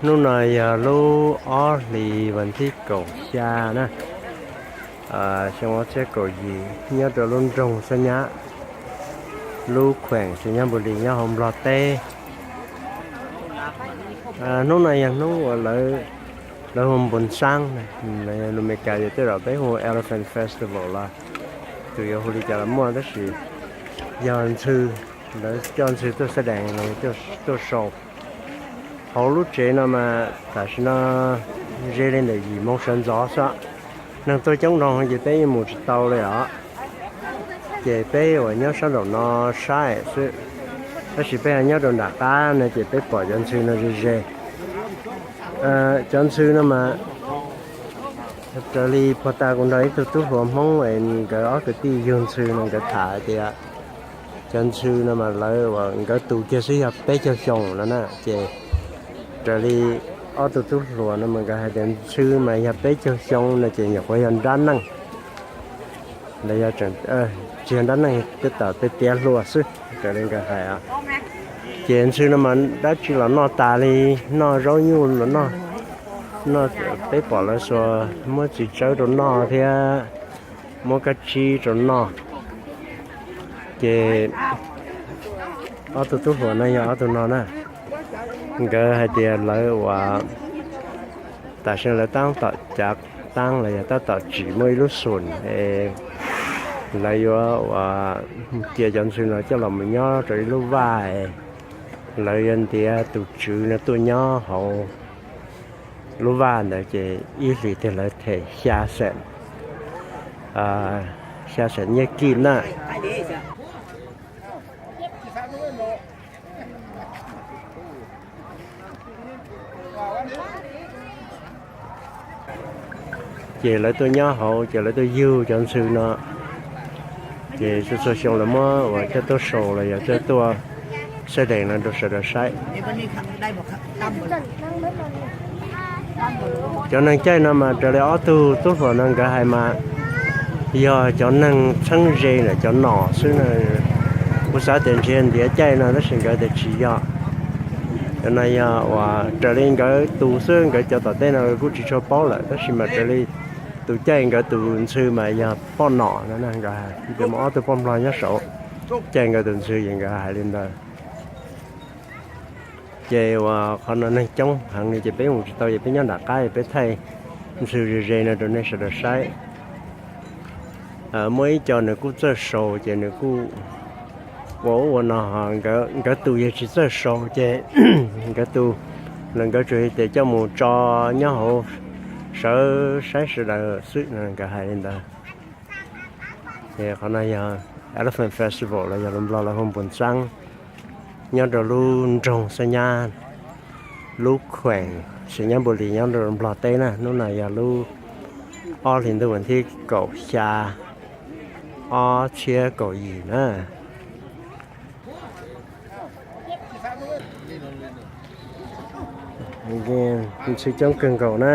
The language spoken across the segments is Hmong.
Hnub no yog lub ob hlis vas thib kaum xya na, xyoo ob txhiab kaum yim, nyob rau lub nroog Xab Nyab, lub khueem Xais Nyab Npus Lis nyob hauv Nplog teb. Hnub no yog hnub uas lawv hu Npus Xaab, lus Meskas yog tej zaum peb hu Elephant Festival los tus yuav hu li cas los muaj, tab sis yog ntxhw, lawv coj ntxhw tuaj xab dees, tuaj sau. Hauv lub tsev no mas tam sim no ze li ntawm yim moo sawv ntxov xwb, neeg tuaj coob dhau ces peb yeej mus tsis tau li os. Ces peb uas nyob sab nraum no saib xwb, tab sis peb ho nyob rau nram qab no ces peb pom cov ntxhw no ze ze. Cov ntxhw no mas raws li puag ta kuv nrog ib tug tub hluas Hmoob es nkawd ob kwv tij yug ntxhw no nkawd tham hais tias cov ntxhw no mas lawv uas nkawd tus kiag xwb yog peb caug xyoo no na, ces raws li ob tug tub hluas no mas nkawd hais tias ntxhw mas yog peb caug xyoo no ces nyuam qhuav yog nrab neej, los yog tsis yog nrab neej, tej tam tej tiav hluas xwb raws li nkawd hais. Ces ntxhw no mas dab tsi los noj tas li, noj zaub nyuj los noj, noj, peb pom lawv xuas muab txiv tsawb rau noj thiab muab kab tsib rau noj. Ces ob tug tub hluas no yog ob tug no na, nkawd hais tias lawv uas tam sim no lawv tab tom cav taab los yog tab tom tsim muaj ib lub xum es lawv yuav uas cia cov ntxhw no coj los mus nyob rau ib lub vaj, lawv yuav ntiav tus tswv no tuaj nyob hauv lub vaj ntawd ces ib hlis tiag lawv them xya xeem, xya xeem nyiaj kij na. Ces lawv tuaj nyob hauv ces lawv tuaj yug cov ntxhw no, ces txhua txhua xyoo lawv muab uas coj tuaj sau los yog coj tuaj xab dees no rau sawv daws saib. Cov neeg caij no mas raws li ob tug tub hluas no nkawd hais mas yog cov neeg txheeb ze ntawm cov nom xwb na. Kuv xav tias ntshe ntiav caij no tab sis nkawd tias tsis yog. Cov no yog uas raws li nkawd tus xwb, nkawd cov tom tej no kuj tsis tshua paub lawm, tab sis mas raws li tus caij nkawd tus ntxhw mas yog poj nom no na, nkawd hais tias muaj ob tug poj nplog nyob saud caij nkawd tus ntxhw es nkawd hais li ntawd. Ces uas qhov no neeg coob heev li ces peb mus tsis tau ces peb nyob nram qab es peb thaij ntxhw ze ze no rau nej sawv daws saib. Muaj ib co nws kuj txawj sau ces nws kuj ua ub ua no, nkawd tus yog tsis txawj sau ces nkawd tus los nkawd tsuas hais tias coj mus tso nyob hauv sawv saib sawv daws xwb no, nkawd hais li ntawd. Ces qhov no yog Elephant Festival los yog lus Nplog lawv hu Npus Xaab, nyob rau lub nroog Xab Nyab, lub khueem Xais Nyab Npus Lis nyob rau Nplog teb na. Hnub no yog lub ob hlis ntuj vas thib kaum xya, ob txhiab kaum yim na. Ntxhw coob kawg nkaus na.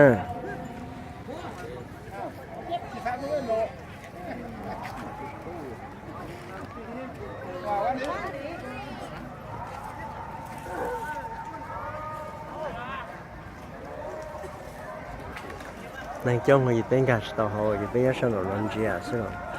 Neeg coob ces peb nkag tsis tau hauv ces peb nyob sab nraum no ntsia xwb los.